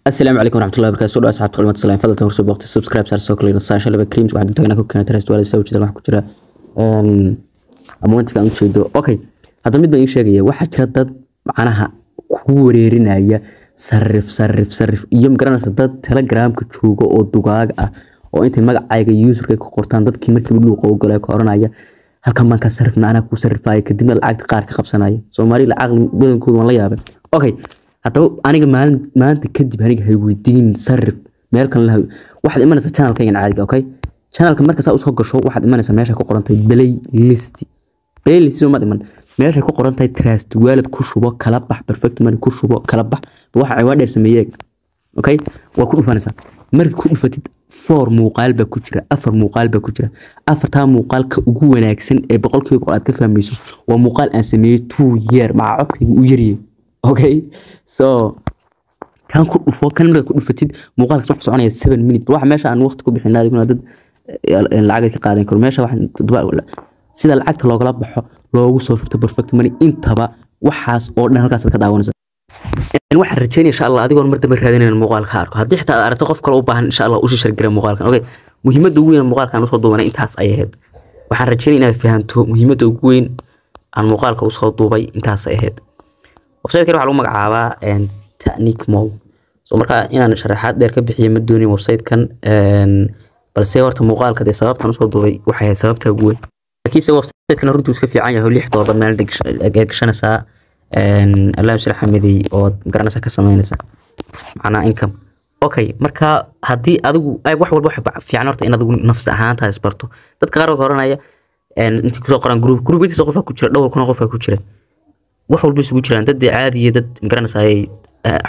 Asalaamu calaykum waraxmatullahi wabarakaatu. Soo dhawaad, asxaabta qalimaad salaam. Fadlan tan soo booqtay, subscribe saar, soo kaleena saasha laba creams. Waxaan doonaa ku keena Trust Wallet. Soo jeeda wax ku jira amountiga aan ujeedo. Okay, hadda mid baan ii sheegaya. Waxaa jira dad macnaha ku wareerinaya sarif, sarif, sarif iyo magaranaysa, dad Telegramka jooga oo dugaaga ah oo intay magacayga userka ku qortaan dadkii markiiba luuqa u galay ka oranaya, "Halkan baan ka sarifna, anaa ku sarifaya." Kadibna lacagta qaar ka qabsanaya. Soomaali caqli badankooda waan la yaabay. Okay, haddaba aniga maalin maanta kadib aniga hay weydiin sarif meel kan la. Waxaad imanaysaa channelkaygan caadiga. Okay, channelka marka saa usoo gasho, waxaad imanaysaa meesha ku qorantahay playlist. Playlist soo ma dhiman, meesha ku qorantahay Trust Wallet ku shubo, kala bax, Perfect Money ku shubo, kala bax. Waxa ciwaan dheer sameeyay. Okay, waa ku dhufanaysaa. Marka ku dhufatid, four muuqaal baa ku jira, afar muuqaal baa ku jira. Afartaa muuqaalka ugu wanaagsan ee 100% aad ka fahmayso waa muuqaal aan sameeyey 2 year, maca codkayga u yaryahay. Okay, so kan ku dhufo. Kan marka ku dhufatid, muuqaalkaas wuxuu soconaya 7 minute. Waxa meesha aan waqti ku bixinaa, adiguna dad lacag ka qaadan karo. Meesha waxaan sida lacagta loogala baxo, loogu soo shubto Perfect Money, intaba waxaas oo dhan halkaas ka daawanaysa. Waxaan rajeynaya, insha Allah, adigoon mar dambe raadinayn muuqaalka arko. Haddii xitaa aad aragto qof kale u baahan, insha Allah usii share garee muuqaalkan. Okay, muhiimadda ugu weyn muuqaalkan usoo duubanay intaas ay ahayd. Waxaan rajeynaya inaad fahanto muhiimadda ugu weyn aan muuqaalka usoo duubay intaas ay ahayd. Website-kan waxaa lagu magacaabaa Technic Mall. So marka inaan sharaxaad dheer ka bixiyo ma doonin website-kan, balse horta muuqaalka dee sababtan usoo duubay waxay ahayd sababta ugu weyn. Laakiinse website-kan runtii uu iska fiican yahay. $6 meel gashanaysaa, Allah sala xamidey, oo garanaysaa ka sameynaysa macnaa income. Okay, marka haddii adigu ay wax walba waxa fiican horta in adigu nafs ahaantaada isbarto. Dadka qaar oo oranaya intii kusoo qoran group intiisa qof ku jira, dhowr kun oo qof ku jira, wax walba isugu jiraan, dad caadi iyo dad magaranaysaa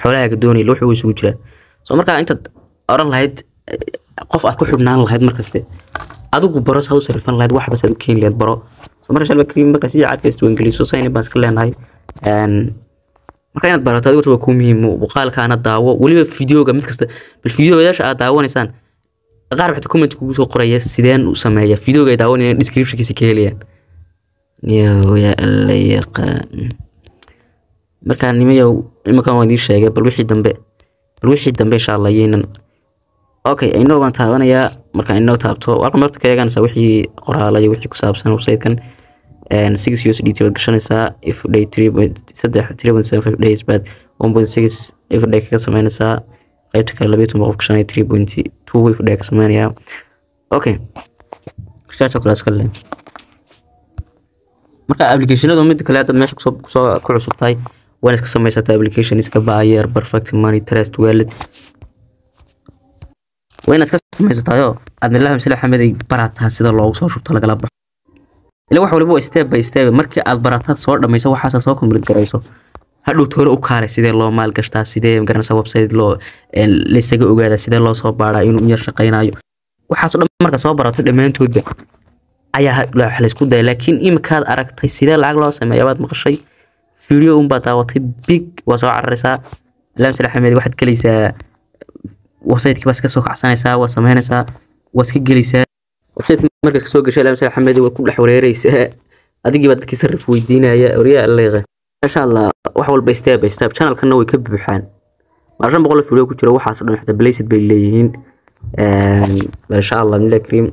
xoolahaaga doonaya, wax way isugu jiraan. So marka intaad oran lahayd qof aad ku xidhnaan lahayd, markaste adigu baro saad u sarifan lahayd, waxba saad u keeni lahayd baro. So marka shalba kariim, marka sidii caadka isdiiwaangeliso, sign baan iska leenahay. Marka inaad barato adigu waa kuu muhiim. Muuqaalkaana daawo, weliba videoga mid kasta. Bal videoyaasha aad daawanaysaan qaar waxay comment kugu soo qoraya, "Sideen u sameeya?" Videoga ay daawanayaan descriptionkiisa ka helayaan. Yo ya Alla yaqaan. Marka nimayow, iminkan waan idiin sheegay. Bal wixii dambe insha Allah yeenan. Okay, inoo baan taabanayaa. Marka inoo taabto, halkan horta ka eeganaysaa wixii qoraala iyo wixii ku saabsan website-kan. 6 USDT baad gashanaysaa if day 3.3, 3.75 days baad 1.6 if day kaga sameynaysaa. Qaybta kale 12 qof gashanaya, 3.2 if day ka sameynayaa. Okay, recharge kale iska leh. Marka applicationadu, mid kale, haddaad meesha kusoo ku cusub tahay, waa inaad iska samaysataa application iska Payeer, Perfect Money, Trust Wallet waa inaad iska samaysataayoo aad milaha misle xameday barataa sida loogu soo shubto, lagala baxo. Ila wax waliba waa step by step. Markii aad barataad soo dhamayso, waxaasaad soo complete garayso, hadhow toole u kaalay sidee loo maalgashtaa, sidee magaranaysaa website loo laysaga ogaadaa, sidee loo soo baaraa inuu yar shaqaynayo. Waxaasoo dhan marka soo barato dhammaantoodba ayaa wax laysku daya. Laakiin imikaad aragtay sidee lacag loo sameeya baad maqashay, video unbaad daawatay, big waa soo cararaysaa. Ilaam sala xamed, waxaad gelaysaa website-kii, baad iska soo kacsanaysaa, waad sameynaysaa, waad iska gelaysaa website. Markaad kasoo gashay, ilaam sala xamed, waad ku dhex wareereysaa. Adigii baa dadkii sarif weydiinaya. Waryaa Alla yaqaan. Insha Allah wax walba step by step. Channelkana way ka buuxaan, waa 500 video ku jira waxaas oo dhan, xitaa playlist bay leeyihiin. Insha Allah billah kariim,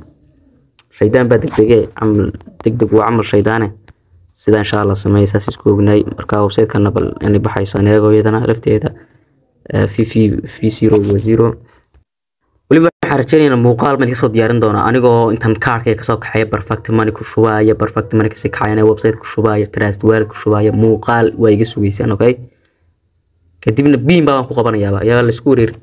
shaydaan baa degdege, camal degdeg waa camal shaydaane. Sida insha Allah sameeya, saas isku ognahay. Marka website-kana bal inay baxayso eego iyadana lafteeda v v v zero wa zero. Weliba waxaan rajeynayaa muuqaal baan kasoo diyaarin doonaa anigoo intan kaarkay kasoo kaxeeya, Perfect Money ku shubaya, Perfect Money kasii kaxayanaya, website ku shubaya, Trust Wallet ku shubaya. Muuqaal waa iga sugeysaan. Okay, kadibna biin baan ku qabanayaaba ayaa la isku wareeri.